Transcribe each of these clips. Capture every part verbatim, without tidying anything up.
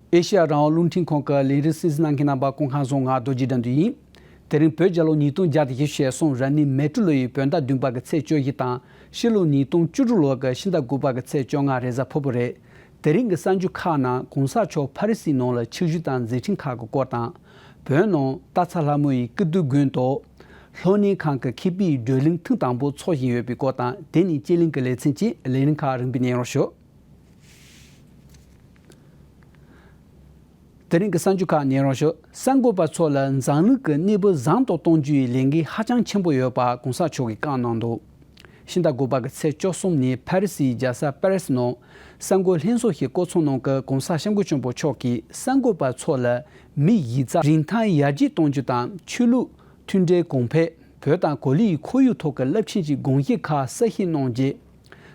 ཨེ་ཤེ་ཡ་རང་དབང་རླུང་འཕྲིན་ཁང་གི་ལས་རིམ་གསན་གཟིགས་གནང་མཁན་རྣམ་པ་སྐུ་ཁམས་བཟང་། ང་རྡོ་རྗེ་དགྲ་འདུལ་ཡིན། དེ་རིང་བོད་རྒྱལ་ལོ་ཉིས་སྟོང་བརྒྱ་དང་བཞི་བཅུ་ཞེ་གསུམ་རབ་གནས་མེ་སྤྲེལ་ལོ་ཡི་བོད་ཟླ་བདུན་པ་གི་ཚེས་བཅུ་བཞི་དང་ཕྱི་ལོ་ཉིས་སྟོང་བཅུ་དྲུག་ལོ་གི་ཕྱི་ཟླ་དགུ་པ་གི་ཚེས་བཅོ་ལྔ་རེས་གཟའ་ཕུར་བུ་རེད། དེ་རིང་གི་གསར་འགྱུར་ཁག་ནང་གོང་ས་མཆོག་ཕ་རི་སིའི་ནང་ལ་ཆིབས་བསྒྱུར་དང་མཛད་འཕྲིན་ཁག་གི་སྐོར་དང་། བོད་ནང་སྟག་ཚང་ལྷ་མོ་ཡི་སྐུ་དུས་དགོན་དུ་སློབ་གཉེར་ཁང་གི་མཁས་པའི་བགྲོ་གླེང་ཐེངས་དང་པོ་འཚོགས་བཞིན་ཡོད་པའི་སྐོར་དང་། དེ་ནས་དཔྱད་གླེང་གི་ལེ་ཚན་བཅས་ལས་རིམ་ཁག་རིམ་པས་ཉན་རོགས་ཞུ། དེ་རིང་གི་གསར་འགྱུར་ཁག་ཉན་རོགས་ཞུ། གསར་འགོད་པ་ཚོ་ལ་འཛམ་གླིང་གི་གནས་བབ་བཟང་དུ་གཏོང་རྒྱུའི་ལས་འགན་ཧ་ཅང་ཆེན་པོ་ཡོད་པ་གོང་ས་མཆོག་གིས་བཀའ་གནང་འདུག་ཕྱི་ཟླ་དགུ་པ་གི་ཚེས་བཅུ་གསུམ་ཉིན་ཕ་རི་སིའི་རྒྱལ་ས་པེ་རི་སི་ནང་གསར་འགོད་ལྷན་ཚོགས་ཤིག་བསྐོང་ཚོགས་གནང་སྐབས་གོང་ས་སྐྱབས་མགོན་ཆེན་པོ་མཆོག་གིས་གསར་འགོད་པ་ཚོ་ལ་མིའི་ཡིག་ཚགས་རིན་ཐང་ཡར་རྒྱས་གཏོང་རྒྱུ་དང་ཆོས་ལུགས་མཐུན་འབྲེལ་གོང་འཕེལ། བོད་དང་གོ་ལའི་ཁོར་ཡུག་ཐོག་གི་རླབས་ཆེན་གྱི་དགོངས་གཞི་ཁག་གསལ་བཤད་གནང་རྗེས།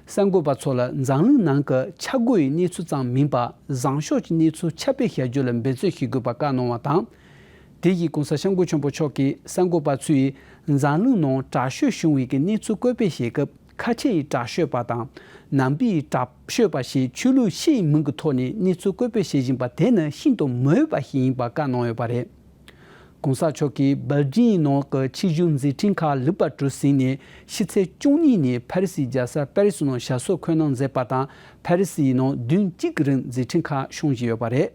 གསར་འགོད་པ་ཚོ་ལ་འཛམ་གླིང་ནང་གི་ཆག་སྒོ་ཡི་གནས་ཚུལ་ཙམ་མིན་པར་བཟང་ཕྱོགས་ཀྱི་གནས་ཚུལ་ཁྱབ་སྤེལ་བྱ་རྒྱུ་ལ་འབད་བརྩོན་བྱེད་དགོས་པ་བཀའ་གནང་བ་དང་། དེ་བཞིན་གོང་ས་སྐྱབས་མགོན་ཆེན་པོ་མཆོག་གིས་གསར་འགོད་པ་ཚོས་འཛམ་གླིང་ནང་དྲག་ཤོས་བྱུང་བའི་གི་གནས་ཚུལ་བཀོད་སྤེལ་བྱེད་སྐབས་ཁ་ཆེ་ཡི་དྲག་ཤོས་པ་དང་། ནང་པའི་དྲག་ཤོས་པ་ཞེས་ཆོས་ལུགས་སྤྱིའི་མིང་གི་ཐོག་ནས་གནས་ཚུལ་བཀོད་སྤེལ་བྱེད་བཞིན་པ་དེ་ནི་ཤིན་ཏུ་མི་འོས་པ་ཞིག་ཡིན་པ་བཀའ་གནང་ཡོད་པ་རེད། གོང་ས་མཆོག་གིས་སྦེལ་ཇིང་ནང་གི་ཆིབས་བསྒྱུར་མཛད་འཕྲིན་ཁག་ལེགས་པར་གྲུབ་ཟིན་ནས་ཕྱི་ཚེས་བཅུ་གཉིས་ཉིན་ཕ་རི་སིའི་རྒྱལ་ས་པེ་རི་སི་ནང་ཞབས་སོར་འཁོད་གནང་མཛད་པ་དང་། ཕ་རི་སིའི་ནང་བདུན་གཅིག་གི་རིང་མཛད་འཕྲིན་ཁག་བསྐྱངས་བཞིན་ཡོད་པ་རེད།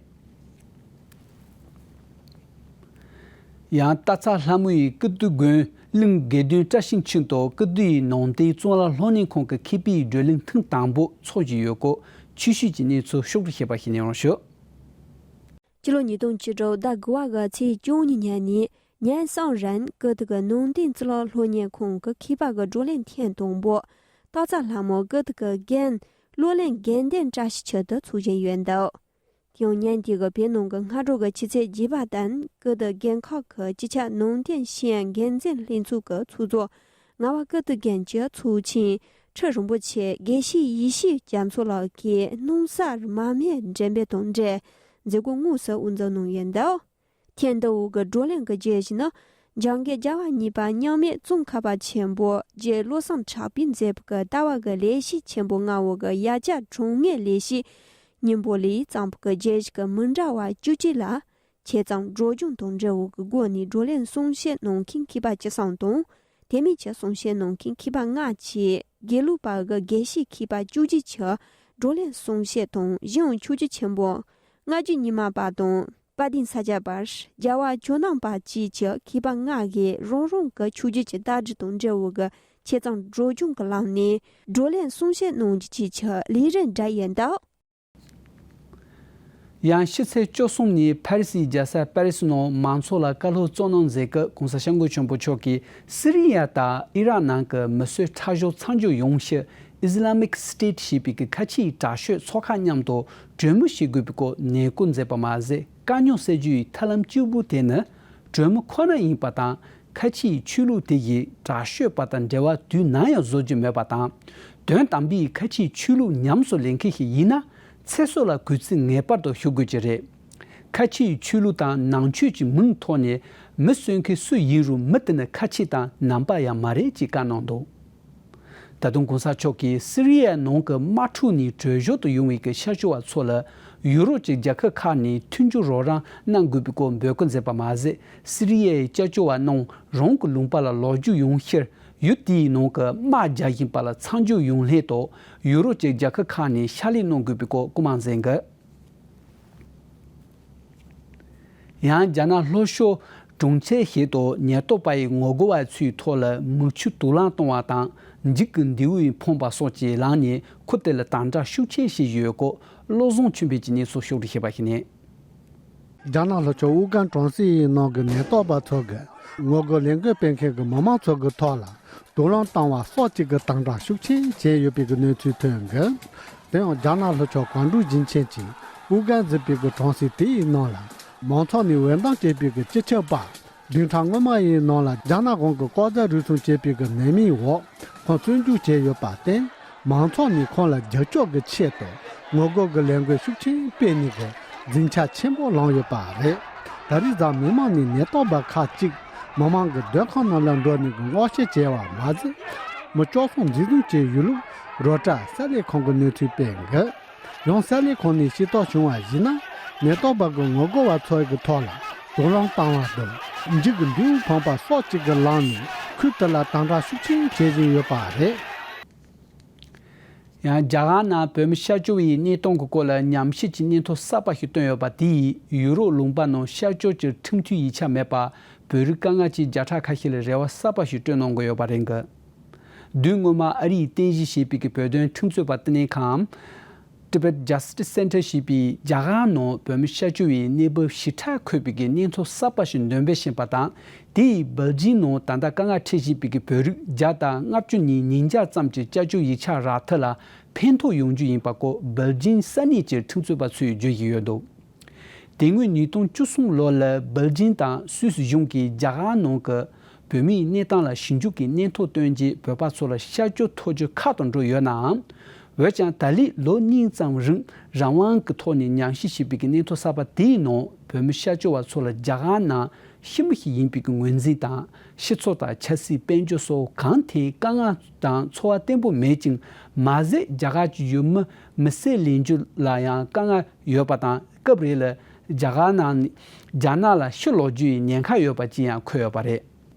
ཡང་སྟག་ཚང་ལྷ་མོ་ཡི་སྐུ་དུས་དགོན་གླིང་དགེ་འདུན་བཀྲ་ཤིས་འཁྱིལ་དུ་སྐུ་དུས་ཡི་ནང་བསྟན་གཙུག་ལག་སློབ་གཉེར་ཁང་གི་མཁས་པའི་བགྲོ་གླེང་ཐེངས་དང་པོ་འཚོགས་བཞིན་ཡོད་སྐོར་ཆོས་ཞུས་ཀྱི་གནས་ཚུལ་ཕྱོགས་བསྒྲིགས་བྱས་པ་ཞིག་ཉན་རོགས་ཞུ། སྤྱི་ལོ་ཉིས་སྟོང་བཅུ་དྲུག་ཟླ་དགུ་པ་གི་ཚེས་བཅུ་གཉིས་ཉིན་ནས་ཉན་སང་རན་ཀིརྟི་གི་ནང་བསྟན་གཙུག་ལག་སློབ་གཉེར་ཁང་གི་མཁས་པ་གི་བགྲོ་གླེང་ཐེངས་དང་པོ་སྟག་ཚང་ལྷ་མོ་ཀིརྟི་གི་རྒན་སློབ་གླིང་དགེ་འདུན་བཀྲ་ཤིས་འཁྱིལ་དུ་འཚོགས་བཞིན་ཡོད་འདུག་དེ་ཡང་ཉིན་དེ་གི་བོད་ནང་གི་སྔ་དྲོ་གི་ཆུ་ཚོད་བརྒྱད་པ་དང་ཀིརྟི་རྒན་ཁག་གི་སྤྱི་ཁྱབ་ནང་བསྟན་ཤེས་ཡོན་འགན་འཛིན་ལྷན་ཚོགས་ཀྱི་ཚོགས་གཙོ་ངག་དབང་ཀིརྟི་རྒན་གྱི་ཚོགས་ཆེན་ཁྲི་རིན་པོ་ཆེ་དགེ་བཤེས་ཡེ་ཤེས་རྒྱ་མཚོ་ལགས་ཀྱིས་སྣང་གསར་མར་མེ་འགྲེམས་སྤེལ་དང་འབྲེལ་མཛད་སྒོ་དངོས་སུ་དབུ་འཛུགས་གནང་ཡོད་འདུག་ཐེངས་འདི་བོ་གི་བགྲོ་གླེང་གི་བརྗོད་གཞི་ནི། འཇང་གི་རྒྱལ་བ་གཉིས་པ་མཉམ་མེད་ཙོང་ཁ་པ་ཆེན་པོ་རྗེ་བློ་བཟང་གྲགས་པས་མཛད་པའི་གི་ལྟ་བ་གི་ལེགས་བཤད་ཆེན་པོ་ལྔ་བོ་གི་ཡ་གྱལ་དྲང་ངེས་ལེགས་བཤད་སྙིང་པོ་ལས་བརྩམས་པའི་གི་བརྗོད་གཞི་གི་མི་འདྲ་བ་བཅུ་གཅིག་ལ། ཆེད་གཙང་སྒྲོག་སྦྱང་དང་འབྲེལ་བའི་གི་སྒོ་ནས་བགྲོ་གླེང་གསུང་བཤད་གནང་མཁན་མཁས་པ་བཅུ་གསུམ་དང་། དེ་མིན་གྱི་གསུང་བཤད་གནང་མཁན་མཁས་པ་ལྔ་བཅས་དགེ་ལུགས་པ་གི་དགེ་བཤེས་མཁས་པ་བཅུ་གཅིག་གིས་བགྲོ་གླེང་གསུང་བཤད་དང་། གཞན་ཡང་ཆོས་རྗེ་ཆེན་པོ་ལྔ་བཅུ་ཉི་མ་པ་དང་། དཔལ་ལྡན་ས་སྐྱ་པ། རྒྱལ་བ་ཇོ་ནང་པ་བཅས་ཀྱི་མཁས་པ་ལྔ་གིས་རང་རང་གི་ཆོས་བརྒྱུད་ཀྱི་ལྟ་གྲུབ་དང་འབྲེལ་བའི་གི་ཆེད་གཙང་སྒྲོག་སྦྱང་གི་ལམ་ནས་བགྲོ་གླེང་གསུང་བཤད་གནང་རྒྱུ་བཅས་ཀྱི་ལས་རིམ་བསྒྲུབས་ཡོད་འདུག་ཡང་ཕྱི་ཚེས་བཅུ་གསུམ་ཉིན་ཕ་རི་སིའི་རྒྱལ་ས་པེ་རི་སི་ནང་མང་ཚོགས་ལ་བཀའ་སློབ་སྩོལ་གནང་མཛད་སྐབས་གོང་ས་སྐྱབས་མགོན་ཆེན་པོ་མཆོག་གིས་སི་རི་ཡ་དང་ཨི་རག་ནང་གི་མི་གསོད་ཁྲག་སྦྱོར་མཚམས་འཇོག་ཡོང་ཕྱིར་Islamic State ཞེས་པའི་གི་ཁ་ཆེའི་དྲག་ཤོས་ཚོགས་ཁག་མཉམ་དུ་གྲོས་མོལ་བྱེད་དགོས་པའི་སྐོར་ནན་སྐུལ་མཛད་པ་མ་ཟད། དཀའ་རྙོག་སེལ་རྒྱུ་ཡི་ཐབས་ལམ་གཅིག་པུ་དེ་ནི་གྲོས་མོལ་ཁོ་ན་ཡིན་པ་དང་། ཁ་ཆེའི་ཆོས་ལུགས་དེ་ཡིས་དྲག་ཤོས་པ་དང་འབྲེལ་བ་དུས་ནམ་ཡང་བཟོ་རྒྱུ་མེད་པ་དང་། དོན་དམ་པའི་ཁ་ཆེའི་ཆོས་ལུགས་ཉམས་སུ་ལེན་མཁན་ཞིག་ཡིན་ན། ཚེ་སྲོག་ལ་གུས་བརྩི་ངེས་པར་དུ་ཞུ་དགོས་ཀྱི་རེད། ཁ་ཆེའི་ཆོས་ལུགས་དང་ནང་ཆོས་ཀྱི་མིང་ཐོག་ནས་མི་གསོད་མཁན་སུ་ཡིན་རུང་མི་དེ་ནི་ཁ་ཆེ་དང་ནང་པ་ཡང་མ་རེད་ཅེས་བཀའ་གནང་འདུག་ད་དུང་གོང་ས་མཆོག་གིས་སི་རི་ཡའི་ནང་གི་དམག་འཁྲུག་ནས་བྲོས་བྱོལ་དུ་ཡོང་བའི་གི་ཤར་ཕྱོགས་པ་ཚོ་ལ་ཡུ་རོབ་ཀྱི་རྒྱལ་ཁབ་ཁག་ནས་མཐུན་འགྱུར་རོགས་རམ་གནང་དགོས་པའི་སྐོར་འབོད་སྐུལ་མཛད་པ་མ་ཟད། སི་རི་ཡའི་སྐྱབས་བཅོལ་བ་རྣམས་རང་གི་ལུང་པ་ལ་ལོག་རྒྱུ་ཡོང་ཕྱིར་ཡུལ་དེའི་ནང་གི་དམག་རྒྱག་བཞིན་པ་ལ་མཚམས་འཇོག་ཡོང་སླད་དུ་ཡུ་རོབ་ཀྱི་རྒྱལ་ཁབ་ཁག་ནས་ཕྱག་ལས་གནང་དགོས་པའི་སྐོར་སྐུལ་མ་མཛད་འདུག་ཡང་རྒྱ་ནག་ལྷོ་ཕྱོགས་གྲོང་ཁྱེར་ཞིག་ཏུ་ཉེན་རྟོག་པ་ཡིས་ངོ་རྒོལ་བ་ཚོའི་ཐོག་ལ་མིག་ཆུ་དུག་རླངས་བཏང་བ་དང་། འཇིགས་ཀྱི་མདེའུ་ཡིས་ཕངས་པ་སོགས་ཀྱི་ལངས་ནས་ཁུལ་དེ་ལ་དམ་དྲག་ཤུགས་ཆེན་བྱེད་བཞིན་ཡོད་སྐོར་བློ་བཟང་ཆོས་འཕེལ་གྱིས་གནས་ཚུལ་ཕྱོགས་བསྒྲིགས་བྱས་པ་ཞིག་ནས། རྒྱ་ནག་ལྷོ་ཕྱོགས་ཝུ་ཀན་གྲོང་གསེབ་ཡི་ནང་གི་ཉེན་རྟོག་པ་ཚོ་གིས་ངོ་རྒོལ་ལས་འགུལ་སྤེལ་མཁན་གྱི་མི་མང་ཚོ་གི་ཐོག་ལ་དུག་རླངས་བཏང་བ་སོགས་ཀྱི་གི་དམ་དྲག་ཤུགས་ཆེན་བྱས་ཡོད་པའི་གི་གནས་ཚུལ་ཐོན་གི། དེ་ཡང་རྒྱ་ནག་ལྷོ་ཕྱོགས་ཀོང་ཀྲུའུ་ཞིང་ཆེན་གྱི་ཝུ་ཀན་ཟེར་བའི་གི་གྲོང་གསེབ་དེའི་ནང་ལ་མང་ཚོགས་ནས་འོད་མདངས་སྐྱེས་པའི་གི་སྤྱི་ཁྱབ་པ་བདུན་ཕྲག་སྔོན་མ་ཡི་ནང་ལ་རྒྱ་ནག་གཞུང་གི་ལྐོག་ཟ་རུལ་སུངས་བྱས་པའི་གི་ནད་མེད་འོག་ཁོང་བཙོན་འཇུག་བྱས་ཡོད་པར་བརྟེན། མང་ཚོགས་ནས་ཁོང་ལ་རྒྱབ་སྐྱོར་གྱི་ཆེད་དུ་ངོ་རྒོལ་གྱི་ལས་འགུལ་ཤུགས་ཆེན་སྤེལ་ནས་གི་འཛིང་ཆ་ཆེན་པོ་བསླངས་ཡོད་པ་རེད། ད་རེས་ཙམ་མི་མང་ནས་ཉེན་རྟོག་པ་ཁག་ཅིག་མི་མང་གི་སྡོད་ཁང་ནང་ལ་འགྲོ་ནས་གི་སྔོག་བཤེར་བྱས་པ་མ་ཟད། མི་བཅུ་གསུམ་འཛིན་བཟུང་བྱས་ཡོད་ལུགས་རོའི་ཊར་གསར་ལས་ཁང་གི་གནས་ཚུལ་སྤེལ་འདུག་ཡང་གསར་ལས་ཁང་ནས་ཤེས་རྟོགས་བྱུང་བར་གཞིགས་ན། ནད་གཏོང་བ་གི་ངོ་རྒོལ་བ་ཚོ་གི་ཐོག་ལ་རྡུང་རོགས་བཏང་བ་དང་། འཇིགས་ཀྱི་འབྲས་བུ་ཕངས་པ་སོགས་ཅིག་གི་ལམ་ནས་ཁུལ་དེ་ལ་དམ་དྲག་ཤུགས་ཆེན་བྱེད་བཞིན་ཡོད་པ་རེད། ཡང་རྒྱ་གར་ནང་བོད་མི་ཤ་སྐྱོར་བའི་གནས་སྟངས་ཀྱི་སྐོར་ལ་ཉམས་ཞིབ་ཀྱི་སྙན་ཐོ་གསར་པ་ཞིག་བཏོན་ཡོད་པ་དེས། ཡུ་རོབ་ལུང་པ་ནང་ཤ་སྐྱོར་གྱི་ཁྲིམས་མཐུན་ཡིག་ཆ་མེད་པར་བོད་རིགས་དཀའ་ངལ་ཅན་བརྒྱ་ཕྲག་ཁ་ཤས་ལ་རེ་བ་གསར་པ་ཞིག་བཏོན་གནང་གི་ཡོད་པ་རེད་འདུག་དུས་སྔོན་མ་ཨ་རིས་རྟེན་གཞི་བྱས་པའི་གི་བོད་དོན་ཁྲིམས་རྩོད་པ་བསྟི་གནས་ཁང་Tibet Justice Center ཞེས་པས་རྒྱ་གར་ནང་བོད་མི་ཤ་སྐྱོར་བའི་གནས་བབ་ཞིབ་ཕྲ་འཁོད་པའི་གི་སྙན་ཐོ་གསར་པ་ཞིག་འདོན་སྤེལ་བྱས་པ་དང་། དེ་ཡིས་སྦེལ་ཇིང་ནང་ད་ལྟ་དཀའ་ངལ་འཕྲད་བཞིན་པའི་གི་བོད་རིགས་བརྒྱ་དང་ལྔ་བཅུ་ནས་ཉིས་བརྒྱ་ཙམ་གྱི་སྐྱབས་བཅོལ་ཡིག་ཆ་རག་ཐབས་ལ་ཕན་ཐོགས་ཡོང་རྒྱུ་ཡིན་པ་སྐོར་སྦེལ་ཇིང་ས་གནས་ཀྱི་ཁྲིམས་རྩོད་པ་ཚོས་བརྗོད་བཞིན་ཡོད་འདུག་དེ་སྔོན་ཉིས་སྟོང་བཅུ་གསུམ་ལོ་ལ་སྦེལ་ཇིང་དང་སུད་སི་གཞུང་གིས་རྒྱ་གར་ནང་གི་བོད་མིའི་གནས་སྟངས་ལ་ཞིབ་འཇུག་གི་སྙན་ཐོ་བཏོན་རྗེས། བོད་པ་ཚོ་ལ་ཤ་སྐྱོར་ཐོབ་རྒྱུ་ཁག་ཏུ་འགྲོ་ཡོད་ནའང་། འོན་ཀྱང་ད་ལོའི་ལོ་གཉིས་ཙམ་རིང་རང་དབང་གི་ཐོག་ནས་ཉམས་ཞིབ་བྱས་པའི་གི་སྙན་ཐོ་གསར་པ་དེའི་ནང་། བོད་མི་ཤ་སྐྱོར་བ་ཚོ་ལ་རྒྱ་གར་ནང་ཕྱི་མི་ཞིག་ཡིན་པའི་གི་ངོས་འཛིན་དང་། སྤྱི་ཚོགས་དང་ཆབ་སྲིད་དཔལ་འབྱོར་སོགས་གང་ཐད་དཀའ་ངལ་དང་འཚོ་བ་བརྟན་པོ་མེད་ཅིང་། མ་ཟད་རྒྱ་གར་གྱི་ཡུལ་མི་མི་སེར་ལེན་རྒྱུ་ལ་ཡང་དཀའ་ངལ་ཡོད་པ་དང་། སྐབས་རེ་ལ་རྒྱ་གར་ནང་ནས་རྒྱ་ནག་ལ་ཕྱིར་ལོག་རྒྱུ་ཡི་ཉེན་ཁ་ཡོད་པ་བཅས་ཡང་འཁོད་ཡོད་པ་རེད།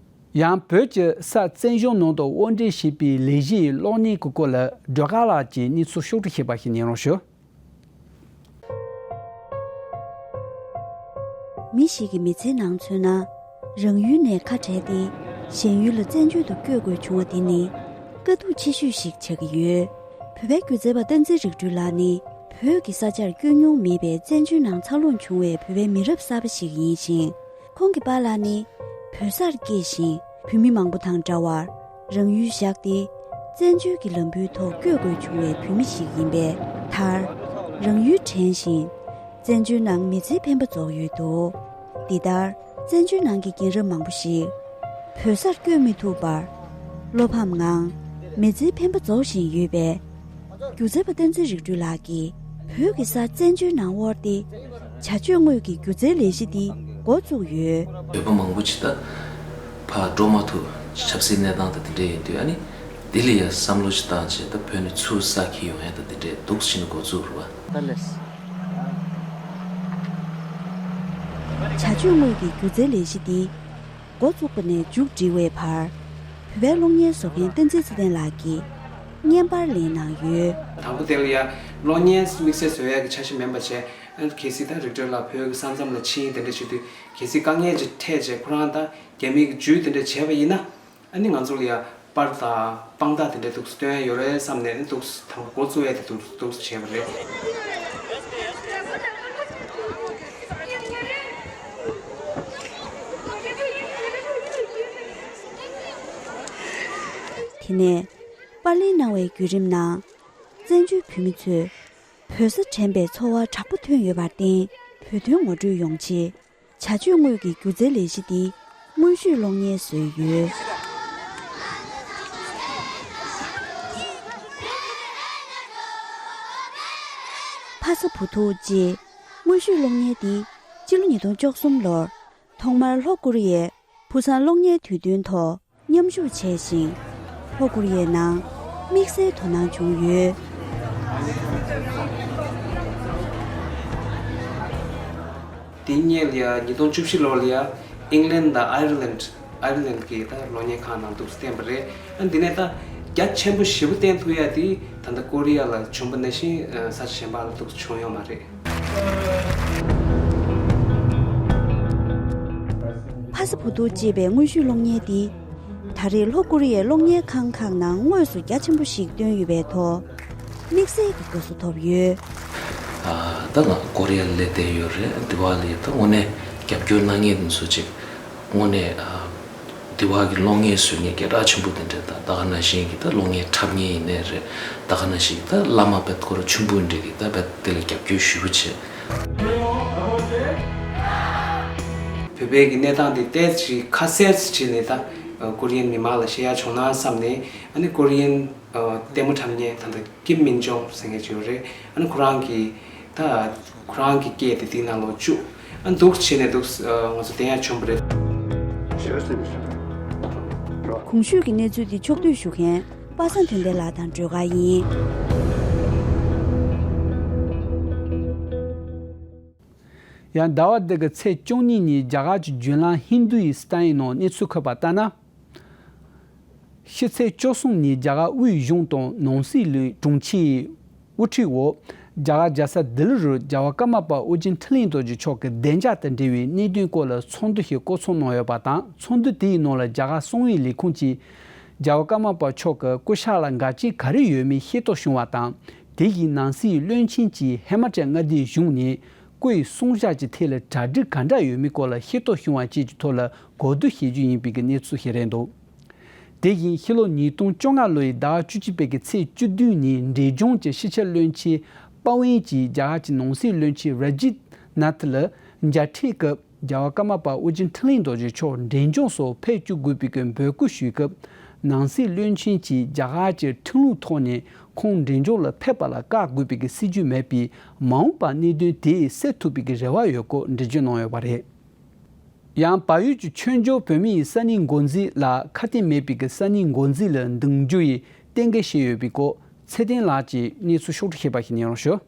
ཡང་བོད་ཀྱི་ས་བཙན་བྱོལ་ནང་དུ་དབོར་འདྲེན་བྱས་པའི་ལས་གཞིའི་གློག་བརྙན་གྱི་སྐོར་ལ་སྒྲོལ་དཀར་ལགས་ཀྱིས་གནས་ཚུལ་ཕྱོགས་བསྒྲིགས་བྱས་པ་ཞིག་ཉན་རོགས་ཞུ། མི་ཞིག་གི་མི་ཚེའི་ནང་མཚོན་ན། རང་ཡུལ་ནས་ཁ་བྲལ་ཏེ་གཞན་ཡུལ་ལ་བཙན་བྱོལ་དུ་བསྐྱོད་དགོས་བྱུང་བ་དེ་ནི་དཀའ་སྡུག་ཆེ་ཤོས་ཤིག་ཆགས་ཀྱི་ཡོད། བོད་པའི་སྒྱུ་རྩལ་པ་བསྟན་འཛིན་རིག་སྒྲོལ་ལགས་ནི་བོད་ཀྱི་ས་ཆར་བསྐྱོད་མྱོང་མེད་པའི་བཙན་བྱོལ་ནང་འཚར་ལོངས་བྱུང་བའི་བོད་པའི་མི་རབས་གསར་པ་ཞིག་ཡིན་ཞིང་། ཁོང་གི་པཱ་ལགས་ནི་བོད་སར་སྐྱེས་ཤིང་། བོད་མི་མང་པོ་དང་འདྲ་བར་རང་ཡུལ་བཞག་སྟེ། བཙན་བྱོལ་གྱི་ལམ་བུའི་ཐོག་བསྐྱོད་དགོས་བྱུང་བའི་བོད་མི་ཞིག་ཡིན་པས། མཐར་རང་ཡུལ་དྲན་ཞིང་། བཙན་བྱོལ་ནང་མི་ཚེའི་འཕེན་པ་རྫོགས་ཡོད་འདུག་འདི་ལྟར། བཙན་བྱོལ་ནང་གི་རྒན་རབས་མང་པོ་ཞིག་བོད་སར་བསྐྱོད་མི་ཐུབ་པར། བློ་ཕམ་ངང་མི་ཚེའི་འཕེན་པ་རྫོགས་བཞིན་ཡོད་པས། སྒྱུ་རྩལ་པ་བསྟན་འཛིན་རིག་སྒྲོལ་ལགས་ཀྱིས་བོད་ཀྱི་ས་བཙན་བྱོལ་ནང་དབོར་ཏེ། བྱ་སྤྱོད་དངོས་ཀྱི་སྒྱུ་རྩལ་ལས་གཞི་འདི་འགོ་བཙུགས་ཡོད། བོད་པ་མང་པོ་ཅིག་ད་ཕར་འགྲོ་མ་ཐུབ། ཆབ་སྲིད་གནས་སྟངས་དང་དེ་འདྲ་ཡིན་དུས། ཨ་ནི་དེ་ལ་ཡ་བསམ་བློ་ཅིག་བཏང་བྱས། ད་བོད་ནས་ཚུར་ས་འཁྱེར་ཡོང་ཡ་ད་དེ་འདྲ་འདུག་ཕྱིན་འགོ་བཙུགས་རུ་བ། ད་ལས། བྱ་སྤྱོད་དངོས་ཀྱི་སྒྱུ་རྩལ་ལས་གཞི་འདི་འགོ་བཙུགས་པ་ནས་མཇུག་སྒྲིལ་བའི་བར། བོད་པའི་གློག་བརྙན་བཟོ་མཁན་བསྟན་འཛིན་ཚེ་བརྟན་ལགས་ཀྱིས་བརྙན་པར་ལེན་གནང་ཡོད། དང་པོ་དེ་ལ་ཡ་གློག་བརྙན་དམིགས་བསལ་བཟོ་ཡ་གི་འཆར་གཞི་མིན་པ་བྱས། ཨ་ནི་གལ་སྲིད་ད་རིག་སྒྲོལ་ལགས་བོད་ཀྱི་ས་མཚམས་ལ་ཕྱིན་དེ་འདྲ་བྱེད་དུས། གལ་སྲིད་དཀའ་ངལ་ཅིག་འཕྲད་བྱས། ཁོ་རང་ད་རྒྱ་མི་གི་ཇུས་དེ་འདྲ་བྱས་པ་ཡིན་ན། ཨ་ནི་ང་ཚོ་ལ་ཡ་པར་དང་དཔང་རྟགས་དེ་འདྲ་འདུག་སྟོན་ཡ་ཡོད་རེད་བསམ་ནས། ཨ་ནི་འདུག་དང་པོ་འགོ་བཙུགས་ཡ་དེ་འདུག་འདུག་བྱས་པ་རེད། དེ་ནས་པར་ལེན་གནང་བའི་བརྒྱུད་རིམ་ནང་། བཙན་བྱོལ་བོད་མི་ཚོས་བོད་ས་དྲན་པའི་ཚོར་བ་དྲག་པོ་ཐོན་ཡོད་པར་བརྟེན། བོད་དོན་ངོ་སྤྲོད་ཡོང་ཆེད། བྱ་སྤྱོད་དངོས་ཀྱི་སྒྱུ་རྩལ་ལས་གཞི་འདི་དངོས་བཤུས་གློག་བརྙན་བཟོས་ཡོད། ཕ་ས་བུ་ཐུག་ཅེས་དངོས་བཤུས་གློག་བརྙན་འདི་སྤྱི་ལོ་ཉིས་སྟོང་བཅུ་གསུམ་ལོར་ཐོག་མར་ལྷོ་ཀོ་རི་ཡའི་བུ་སང་གློག་བརྙན་དུས་སྟོན་ཐོག་མཉམ་ཞུགས་བྱས་ཤིང་། ལྷོ་ཀོ་རི་ཡའི་ནང་དམིགས་བསལ་དོ་སྣང་བྱུང་ཡོད། དེ་སྔོན་ལ་ཡ་ཉིས་སྟོང་བཅུ་བཞི་ལོ་ལ་ཡ་ཨིང་ལན་དང་ཨའི་རི་ལན། ཨའི་རི་ལན་གྱི་ད་གློག་བརྙན་ཁང་ནང་འདུག་བསྟན་པ་རེད། ཨ་འདི་ནས་ད་རྒྱ་ཆེན་པོ་ཞེ་པོ་བསྟན་ཐུབ་ཡ་དེ་ད་ལྟ་ཀོ་རི་ཡ་ལ་བྱུང་པ་ནང་བཞིན་ས་ཆ་གཞན་པ་ལ་འདུག་བྱུང་ཡོད་མ་རེད། ཕ་ས་བུ་ཐུག་ཅེས་པའི་དངོས་བཤུས་གློག་བརྙན་འདི། ད་རེས་ལྷོ་ཀོ་རི་ཡའི་གློག་བརྙན་ཁང་ཁག་ནང་དངོས་སུ་རྒྱ་ཆེན་པོ་ཞིག་བཏོན་ཡོད་པའི་ཐོག་དམིགས་བསལ་གྱི་དགའ་བསུ་ཐོབ་ཡོད། ཨ་ད་ང་ཀོ་རི་ཡ་ལ་སླེབས་བསྡད་ཡོད་རེད། འདི་བ་ལ་ཡ་ད་དངོས་གནས་རྒྱབ་སྐྱོར་གནང་མཁན་དེ་ཚོ་ཅིག་དངོས་གནས་ཨ་འདི་བ་གི་གློག་བརྙན་བཟོ་མཁན་སྐད་གྲགས་ཆེན་པོ་དེ་འདྲ་དང་། ད་ག་ནང་བཞིན་གྱི་ད་གློག་བརྙན་འཁྲབ་མཁན་ཡིན་ནའི་རེད། ད་ག་ནང་བཞིན་གྱི་ད་བླ་མ་དཔེ་ཁོ་རང་ཆུང་བུ་འདྲ་གི་ད་དཔེ་དེ་ལ་རྒྱབ་སྐྱོར་ཞེ་པོ་བྱས། བོད་པའི་གི་གནས་སྟངས་དེ་ཏོག་ཙམ་ཁ་གསལ་བྱས་ནས་ད་ཀོ་རི་ཡན་མི་མང་ལ་ཤེས་ཡ་བྱུང་ན་བསམ་ནས། ཨ་ནི་ཀོ་རི་ཡན་ལྟད་མོ་འཁྲབ་མཁན་ད་ལྟ་ཀིམ་མིན་ཇོང་ཟེར་མཁན་ཅིག་ཡོད་རེད། ཨ་ནི་ཁོ་རང་གིས་ད་ཁོ་རང་གི་སྐད་དེ་དེའི་ནང་ལོགས་བཅུག་ཨ་ནི་འདུག་བྱས་ནས་འདུག་ང་ཚོ་བསྟན་ཡ་བྱུང་བ་རེད། གོང་ཞུས་ཀྱི་གནས་ཚུལ་འདི་ཕྱོགས་བསྡུས་ཞུ་མཁན་པ་སངས་དོན་ལྡན་ལགས་དང་སྒྲོལ་དཀར་ཡིན། ཡང་ཟླ་བ་འདི་གི་ཚེས་བཅུ་གཉིས་ཉིན་རྒྱ་གར་གྱི་བརྒྱུད་ལམ་ཧིན་རྡུ་ཡི་སི་ཏན་ཡི་ནང་གནས་ཚུལ་འཁོད་པ་ལྟར་ན། ཕྱི་ཚེས་བཅུ་གསུམ་ཉིན་རྒྱ་གར་དབུས་གཞུང་དང་ནང་སྲིད་ལས་དྲུང་ཆེའི་དབུ་ཁྲིད་འོག་རྒྱ་གར་རྒྱལ་ས་ལྡི་ལི་རུ་རྒྱལ་བ་ཀརྨ་པ་ཨོ་རྒྱན་འཕྲིན་ལས་རྡོ་རྗེ་མཆོག་གི་བདེ་འཇགས་དང་འབྲེལ་བའི་གནད་དོན་སྐོར་ལ་ཚོགས་འདུ་ཞིག་བསྐོང་ཚོགས་གནང་ཡོད་པ་དང་། ཚོགས་འདུ་དེའི་ནང་ལ་རྒྱ་གར་གསང་བའི་ལས་ཁུངས་ཀྱིས་རྒྱལ་བ་ཀརྨ་པ་མཆོག་གི་སྐུ་ཕྱག་ལ་འགལ་རྐྱེན་ག་རེ་ཡོད་མེད་ཤེས་རྟོགས་བྱུང་བ་དང་། དེ་བཞིན་ནང་སྲིད་བློན་ཆེན་གྱིས་ཧི་མ་ཅལ་མངའ་སྡེའི་གཞུང་ནས་སྐུའི་གསུང་བཤད་ཀྱི་ཐད་ལ་གྲ་སྒྲིག་ག་འདྲ་ཡོད་མེད་སྐོར་ལ་ཤེས་རྟོགས་བྱུང་བ་བཅས་ཀྱི་ཐོག་ལ་གོ་བསྡུར་བྱེད་རྒྱུ་ཡིན་པའི་གནས་ཚུལ་ཞིག་རེད་འདུག་དེ་བཞིན་ཕྱི་ལོ་ཉིས་སྟོང་བཅོ་ལྔ་ལོའི་ཟླ་བ་བཅུ་གཅིག་པའི་གི་ཚེས་བཅུ་བདུན་ཉིན་འབྲས་ལྗོངས་ཀྱི་ཕྱི་ཁྱབ་བློན་ཆེན་པ་ཝན་གྱིས་རྒྱ་གར་གྱི་ནང་སྲིད་བློན་ཆེན་ར་ཇིད་ནཱ་ཐི་ལ་མཇལ་འཕྲད་སྐབས། རྒྱལ་བ་ཀརྨ་པ་ཨོ་རྒྱན་འཕྲིན་ལས་རྡོ་རྗེ་མཆོག་འབྲས་ལྗོངས་སུ་ཕེབས་བཅུག་དགོས་པའི་གི་འབོད་སྐུལ་ཞུས་སྐབས། ནང་སྲིད་བློན་ཆེན་གྱིས་རྒྱ་གར་གྱི་ཁྲིམས་ལུགས་ཐོག་ནས་ཁོང་འབྲས་ལྗོངས་ལ་ཕེབས་པ་ལ་བཀག་དགོས་པའི་གི་སྲིད་ཇུས་མེད་པས། མ་འོངས་པར་གནད་དོན་དེ་སེལ་ཐུབ་པའི་གི་རེ་བ་ཡོད་སྐོར་འགྲེལ་བརྗོད་གནང་ཡོད་པ་རེད། ཡང་བལ་ཡུལ་གྱི་ཆོས་འབྱོར་བོད་མི་ཡི་ས་གནས་འགོ་འཛིན་ལ་ཁ་གཏད་མེད་པའི་གི་ས་གནས་འགོ་འཛིན་ལ་འདེམས་རྒྱུ་ཡི་གཏན་འཁེལ་བྱས་ཡོད་པའི་སྐོར་ཚེ་བརྟན་ལགས་ཀྱིས་གནས་ཚུལ་ཕྱོགས་བསྒྲིགས་བྱས་པ་ཞིག་ཉན་རོགས་ཞུ།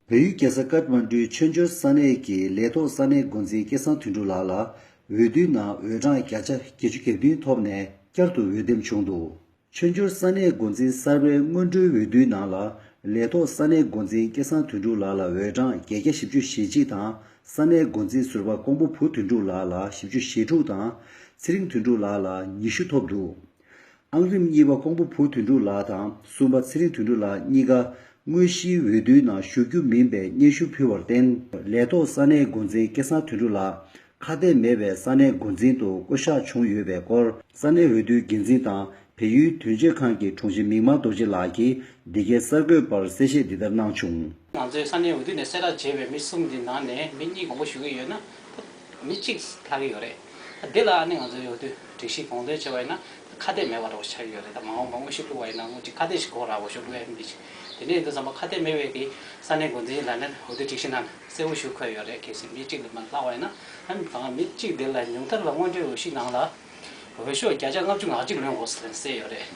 བལ་ཡུལ་རྒྱལ་ས་ཀཏ་མན་ཌུའི་ཆོས་འབྱོར་ས་གནས་ཀྱི་ལས་ཐོག་ས་གནས་འགོ་འཛིན་སྐལ་བཟང་དོན་གྲུབ་ལགས་ལ་འོས་བསྡུའི་ནང་འོས་གྲངས་བརྒྱ་ཆ་བརྒྱད་ཅུ་གྱ་བདུན་ཐོབ་ནས་བསྐྱར་དུ་འོས་འདེམས་བྱུང་འདུག་ཆོས་འབྱོར་ས་གནས་འགོ་འཛིན་གསར་པའི་སྔོན་འགྲོའི་འོས་བསྡུའི་ནང་ལ་ལས་ཐོག་ས་གནས་འགོ་འཛིན་སྐལ་བཟང་དོན་གྲུབ་ལགས་ལ་འོས་གྲངས་བརྒྱད་བརྒྱ་བཞི་བཅུ་ཞེ་གཅིག་དང་། ས་གནས་འགོ་འཛིན་ཟུར་པ་ཀོང་པོ་བུ་དོན་གྲུབ་ལགས་ལ་བཞི་བཅུ་ཞེ་དྲུག་དང་། ཚེ་རིང་དོན་གྲུབ་ལགས་ལ་ཉི་ཤུ་ཐོབ་འདུག་ཨང་རིམ་གཉིས་པ་ཀོང་པོ་བུ་དོན་གྲུབ་ལགས་དང་། གསུམ་པ་ཚེ་རིང་དོན་གྲུབ་ལགས་གཉིས་ཀ་དངོས་གཞིའི་འོས་བསྡུའི་ནང་ཞུགས་རྒྱུ་མིན་པའི་སྙན་ཞུ་ཕུལ་བར་བརྟེན། ལས་ཐོག་ས་གནས་འགོ་འཛིན་སྐལ་བཟང་དོན་གྲུབ་ལགས་ཁ་གཏད་མེད་པའི་ས་གནས་འགོ་འཛིན་དུ་བསྐོ་གཞག་བྱུང་ཡོད་པའི་སྐོར། ས་གནས་འོས་བསྡུའི་འགན་འཛིན་དང་བལ་ཡུལ་དོན་གཅོད་ཁང་གི་དྲུང་ཆེ་མིག་དམར་རྡོ་རྗེ་ལགས་ཀྱིས་འདི་གའི་གསར་འགོད་པར་གསལ་བཤད་འདི་ལྟར་གནང་བྱུང་། ང་ཚོས་ས་གནས་འོས་བསྡུ་ནས་གསལ་བསྒྲགས་བྱས་པའི་མི་གསུམ་གྱི་ནང་ནས་མི་གཉིས་དགོངས་པ་ཞུ་གི་ཡོད་ན། མི་གཅིག་ལྷག་གི་ཡོད་རེད། ད་འདི་ལ་ཨ་ནི་ང་ཚོའི་འོས་བསྡུ་སྒྲིག་གཞི་དགོངས་དོན་བྱས་པ་ཡིན་ན་ཁ་གཏད་མེད་པ་འདྲ་བོ་ཆགས་ཀྱི་ཡོད་རེད། ད་མ་འོངས་པ་དངོས་གཞི་བླུགས་པ་ཡིན་ན་དངོས་གཅིག་ཁ་གཏད་ཞིག་དགོས་ར་འོས་ཤོག་བླུགས་ཡ་མི་གཅིག་དེ་འདྲ་ཡིན་དུས་ཙམ་པ་ཁ་གཏད་མེད་པའི་གི་ས་གནས་འགོ་འཛིན་ལ་ནི་འོས་བསྡུ་སྒྲིག་གཞི་ནང་གསལ་བོ་ཞིག་འཁོད་ཡོད་རེད། གལ་སྲིད་མི་གཅིག་ལས་མ་ལྷག་པ་ཡིན་ན་ཨ་ནི་ད་མི་གཅིག་དེ་ལ་ཉུང་མཐར་ལ་སྔོན་འགྲོའི་འོས་གཞི་ནང་ལ། འོས་ཤོག་བརྒྱ་ཆ་ལྔ་བཅུ་ང་གཅིག་ལོན་དགོས་ཟེར་གསལ་ཡོད་རེད།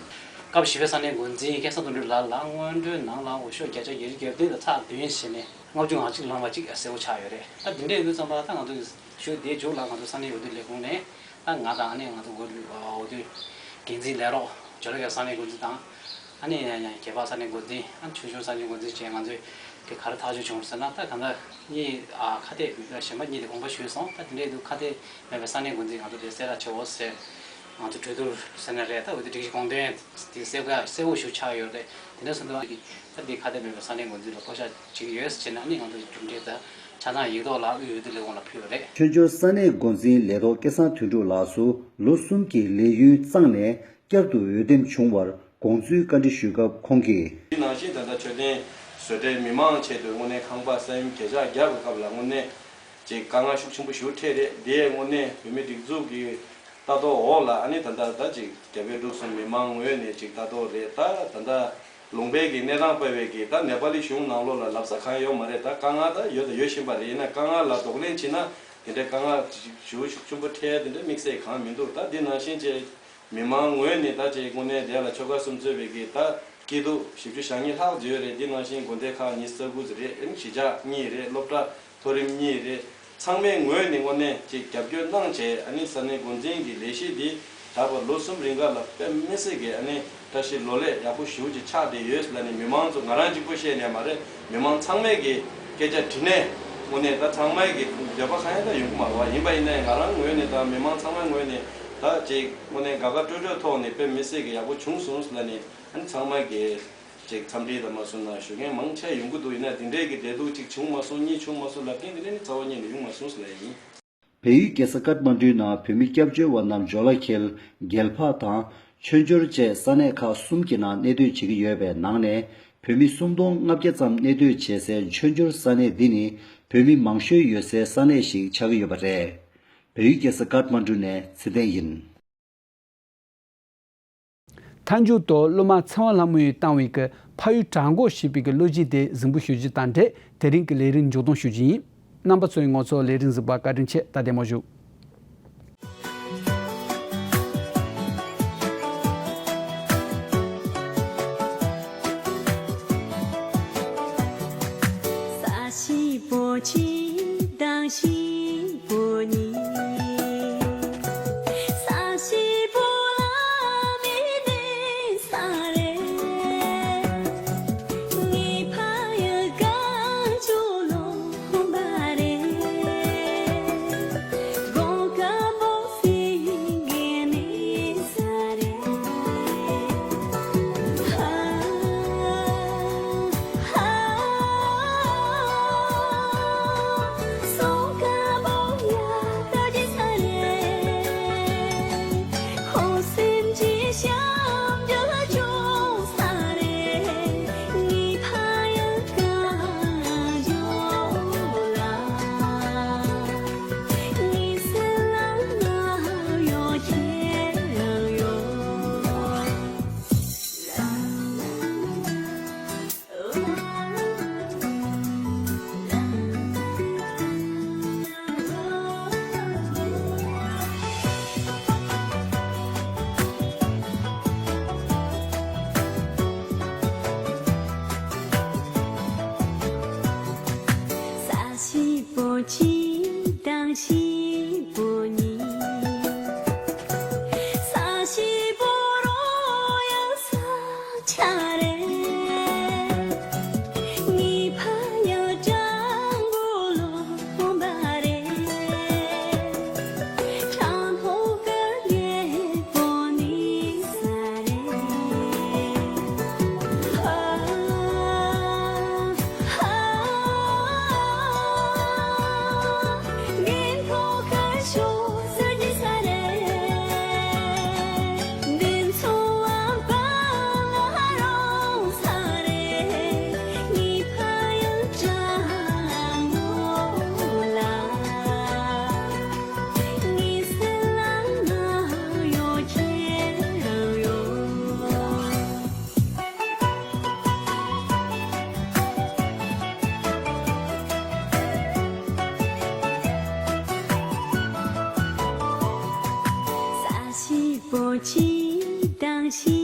སྐབས་བཞི་པའི་ས་གནས་འགོ་འཛིན་སྐལ་བཟང་དོན་གྲུབ་ལགས་ལ་སྔོན་འགྲོའི་ནང་ལ་འོས་ཤོག་བརྒྱ་ཆ་བརྒྱད་ཅུ་གྱ་བདུན་དང་ཚེག་བདུན་བྱས་ནས་ལྔ་བཅུ་ང་གཅིག་ལོན་པ་གཅིག་གསལ་པོ་ཆགས་ཡོད་རེད། ད་འདི་འདྲ་ཡིན་དུས་ཙམ་པ་ད་ང་ཚོ་ཞུ་བདེ་འཇུག་ལ་ང་ཚོ་ས་གནས་འོས་བསྡུ་ལས་ཁུངས་ནས་ད་ང་དང་ཨ་ནི་ང་ཚོ་འོས་བསྡུ་འོས་བསྡུ་འགན་འཛིན་ལས་རོགས་ཇོ་ལ་གའི་ས་གནས་འགོ་འཛིན་དང་། ཨ་ནི་ཡང་ཡང་རྒྱལ་བ་ས་གནས་འགོ་འཛིན་ཨ་ནི་ཆོས་འབྱོར་ས་གནས་འགོ་འཛིན་བཅས་ང་ཚོས་གི་ག་རེ་ཐག་གཅོད་བྱུང་ཟེར་ན། ད་གང་ལྟར་གཉིས་ཨ་ཁ་གཏད་གཞན་པ་གཉིས་དེ་དགོངས་པ་ཞུས་སོང་། ད་དེ་འདྲའི་དུས་ཁ་གཏད་མེད་པའི་ས་གནས་འགོ་འཛིན་ང་ཚོ་དེ་གསལ་བསྒྲགས་བྱེད་འོ་ཟེར། ང་ཚོ་གྲོས་བསྡུར་ཟེར་ན་རེད། ད་འོས་བསྡུ་སྒྲིག་གཞི་དགོངས་དོན་དེ་གསལ་བསྒྲགས་གསལ་བོ་ཞིག་ཆགས་ཡོད་རེད། དེ་འདྲ་སོང་དུས་ད་དེ་ཁ་གཏད་མེད་པའི་ས་གནས་འགོ་འཛིན་ལ་བསྐོ་གཞག་བྱེད་ཀྱི་ཡོད་ཟེར་བྱས་ན་ཨ་ནི་ང་ཚོ་གྲུབ་འབྲས་ད་ཆ་ཚང་ཡིག་ཐོག་ལ་དབུས་འོས་བསྡུ་ལས་ཁུངས་ལ་ཕུལ་ཡོད་རེད། ཆོས་འབྱོར་ས་གནས་འགོ་འཛིན་ལས་ཐོག་སྐལ་བཟང་དོན་གྲུབ་ལགས་སུ་ལོ་གསུམ་གྱི་ལས་ཡུན་གཙང་ནས། བསྐྱར་དུ་འོས་འདེམས་བྱུང་བར་དགོངས་ཚུལ་བཀའ་འདྲི་ཞུས་སྐབས་ཁོང་གིས། དེ་ནང་བཞིན་ད་ལྟ་མཆོད་རྟེན་བཟོ་གྲྭའི་མི་མང་ཆེད་དུ་དངོས་གནས་ཁང་པ་ས་ཡོམ་གྱེས་ཆག་བརྒྱབ་པའི་སྐབས་ལ་དངོས་གནས་ཅིག་དཀའ་ངལ་ཤུགས་ཆེན་པོ་ཞིག་འཕྲད་རེད། དེ་དངོས་གནས་བོད་མི་སྒྲིག་འཛུགས་ཀྱི་ལྟ་རྟོག་འོག་ལ་ཨ་ནི་ད་ལྟ་ད་ཅིག་རྒྱ་བལ་འབྲུག་གསུམ་མི་མང་ངོས་ནས་ཅིག་ལྟ་རྟོག་རེད། ད་ད་ལྟ་ལུང་པའི་གི་གནས་སྟངས་སྤེལ་བའི་གི་ད་ནེ་པ་ལི་གཞུང་ནང་ལོགས་ལ་ལབ་ས་གང་ཡོད་མ་རེད། ད་དཀའ་ངལ་ད་ཡོད་ད་ཡོད་བཞིན་པ་རེད། ཡིན་ན་དཀའ་ངལ་ལ་གདོང་ལེན་བྱེད་ན་དེ་འདྲའི་དཀའ་ངལ་ཞིག་ཞུ་ཤུགས་ཆེན་པོ་འཕྲད་དེ་འདྲའི་དམིགས་བསལ་གང་མི་འདུག་ད་འདི་ནང་བཞིན་བྱས། མི་མང་ངོས་ནས་ད་ཅིག་དངོས་གནས་དེ་ལ་ཆོལ་ཁ་གསུམ་གཙོས་པའི་གི་ད་སྐྱིད་སྡུག་ཞིབ་འཇུག་བྱ་ངེས་ལྷག་ཡོད་རེད། འདི་ནང་བཞིན་དགོན་སྡེ་ཁག་ཉི་ཤུ་རྩ་དགུ་ཙམ་རེད། ཨ་ནི་གཞིས་ཆགས་གཉིས་རེད། སློབ་གྲྭ་མཐོ་རིམ་གཉིས་རེད། ཚང་མའི་ངོས་ནས་དངོས་གནས་ཅིག་རྒྱབ་སྐྱོར་གནང་བྱས། ཨ་ནི་ས་གནས་འགོ་འཛིན་གྱི་ལས་གཞི་འདི་ད་བར་ལོ་གསུམ་རིང་ག་ལ་དཔེ་མི་སྲིད་ཀྱི་ཨ་ནི་བཀྲ་ཤིས་ལོ་ལེགས་ཡག་པོ་ཞེ་པོ་ཅིག་ཆགས་བསྡད་ཡོད་ལབ་ནས་མི་མང་ཚོ་ང་རང་གཅིག་པོ་བཤད་ནས་མ་རེད། མི་མང་ཚང་མས་ཀྱི་སྐད་ཆ་དྲིས་ནས་དངོས་གནས་ད་ཚང་མས་ཀྱི་འདོད་པ་གང་ཡང་ད་ཡོང་གི་མ་རེད་བ། ཡིན་པ་ཡིན་ན་ཡང་ང་རང་ངོས་ནས་དང་མི་མང་ཚང་མའི་ངོས་ནས་ད་ཅིག་དངོས་གནས་དགའ་དགའ་སྤྲོ་སྤྲོའི་ཐོག་ནས་དཔེ་མི་སྲིད་ཀྱི་ཡག་པོ་བྱུང་སོང་ལབ་ནས་ཨ་ནི་ཚང་མས་ཀྱི་ཅིག་འཚམས་འདྲི་དང་མ་སོང་ན་ཞུ་མཁན་མང་ཆེ་ཡོང་གི་འདུག་ཡིན་ན་དེ་འདྲའི་གི་བདེ་སྡུག་ཅིག་བྱུང་མ་སོང་གཉིས་བྱུང་མ་སོང་ལབ་མཁན་དེ་འདྲ་ནི་རྩ་བ་ཉིད་ནས་ཡོང་མ་སོང་ཟེར་ལབ་ཡ་ཡིན། བལ་ཡུལ་རྒྱལ་ས་ཀཏ་མན་ཌུའི་ནང་བོད་མི་སྐྱབས་བཅོལ་བ་རྣམས་ཇོ་ལ་ཁེལ། རྒྱལ་འཕགས་དང་། མཆོད་འཇོར་བཅས་ས་གནས་ཁག་གསུམ་གྱི་ནང་གནས་སྡོད་བྱེད་ཀྱི་ཡོད་པའི་ནང་ནས་བོད་མི་སུམ་སྟོང་ལྔ་བརྒྱ་ཙམ་གནས་སྡོད་བྱེད་སའི་མཆོད་འཇོར་ས་གནས་འདི་ནི་བོད་མི་མང་ཤོས་ཡོད་སའི་ས་གནས་ཤིག་ཆགས་ཀྱི་ཡོད་པ་རེད། བལ་ཡུལ་རྒྱལ་ས་ཀཏ་མན་ཌུ་ནས་ཚེ་བརྟན་ཡིན། མཐའ་མཇུག་ཏུ་སློབ་མ་ཚེ་དབང་ལྷ་མོས་བཏང་བའི་གི་ཕ་ཡུལ་བྲག་འགོ་ཞེས་པའི་གི་གླུ་གཞས་དེ་གཟིགས་འབུལ་ཞུ་རྒྱུ་དང་འབྲེལ་དེ་རིང་གི་ལས་རིམ་མཇུག་སྡོམ་ཞུ་རྒྱུ་ཡིན། རྣམ་པ་ཚོས་ང་ཚོའི་ལས་རིམ་གཟིགས་པར་བཀའ་དྲིན་ཆེ། ད་བདེ་མོ་བཞུགས། ཤིང་ཕོ་ཉིད། ས་ཤིང་ཕོ་ལ་མི་གནས་ས་རེད། ངའི་ཕ་ཡུལ་ཀ་ཇོ་ལོ་པ་རེད། གོ་ཀ་བོ་སི་གེ་ནི། ས་ཤིང་ཕོ་གཅིག་དང་ཤིང་ཕོ་གཉིས། ས་ཤིང་ཕོ་རོ་ཡང་ས་ཆ་རེད། ངའི་ཕ་ཡུལ་སྤྲང་པོ་ལོ་པ་རེད། སྤྲང་པོ་ཀ་རྒྱལ་པོ་ནི་ས་རེད། ཨ། རྒན་ཕོ་ཁ་ཤོ་ས་ཀྱི་ས་རེད། འདི་ཚོ་བ་པ་ང་རང་ས་རེད། ངའི་ཕ་ཡུལ་སྤྲང་པོ་ལ། ངའི་སེམས་ལ་ང་ཡོད་ཁྱེད་རང་ཡོད། ས་ཤིང་ཕོ་གཅིག་དང་ཤིང་